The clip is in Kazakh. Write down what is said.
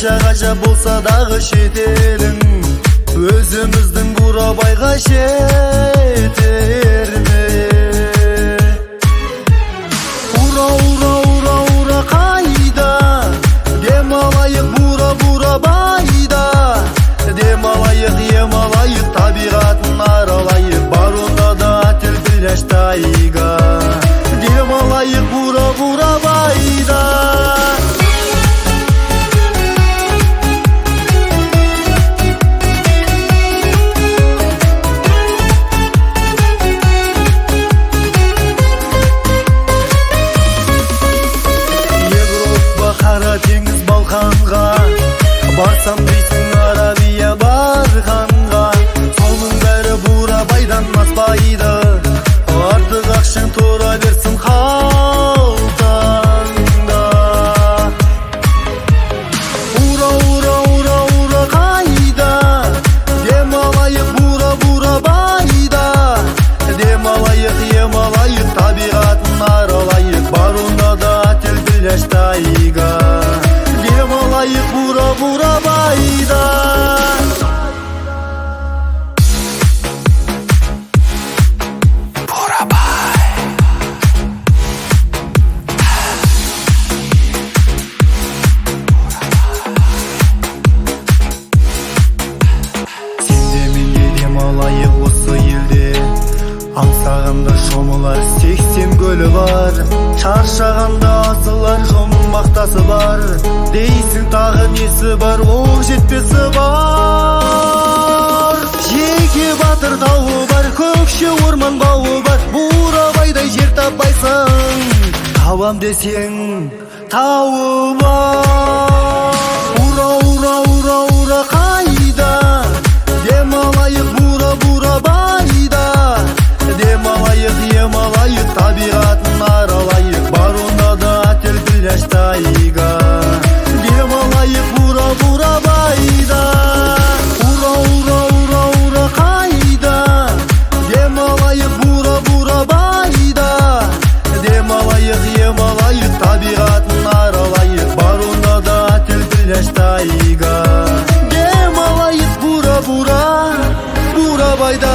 Қанша ғажап болса дағы шетелің, өзіміздің Бурабайға жетер ме? Ура, ура, ура, ура, қайда? Демалайық Бура, Бурабайда. Демалайық, емалайық, табиғатын аралайық. Бар онда да отель, пляж, тайга. Демалайық Бура, Бурабайда. Европа, Қара теңіз, Балқанға барсам дейсің, Аравия барханға. Соның бәрі Бурабайдан аспайды. Артық ақшаң тұра берсін қалтаңда. Ура, ура, ура, ура, қайда? Демалайық Бура, Бурабайда. Демалайық, емалайық, табиғатын аралайық. Бар онда да отель, пляж, тайга. Демалайық Бура, Бурабайда. Сен де, мен де демалайық осы елде. Аңсағанда шомылар 80 көлі бар. Шаршағанда асылар жұмбақтасы бар. Дейсің, тағы несі бар, оқ жетпесі бар. Жеке батыр тауы бар, Көкше орман бауы бар. Бурабайдай жер таппайсың, табам десең тауып ал. Ура, ура, ура, ура, қайда? Демалайық Бура, Бурабайда. Демалайық, емалайық, табиғатын аралайық. Бар онда да отель, пляж, тайга. Демалайық Бура, Бурабайда. Ура, ура, ура, ура, қайда? Демалайық Бура, Бурабайда. Демалайық, емалайық, табиғатын аралайық. Бар онда да отель, пляж, тайга. Демалайық Бура, Бура, Бурабайда.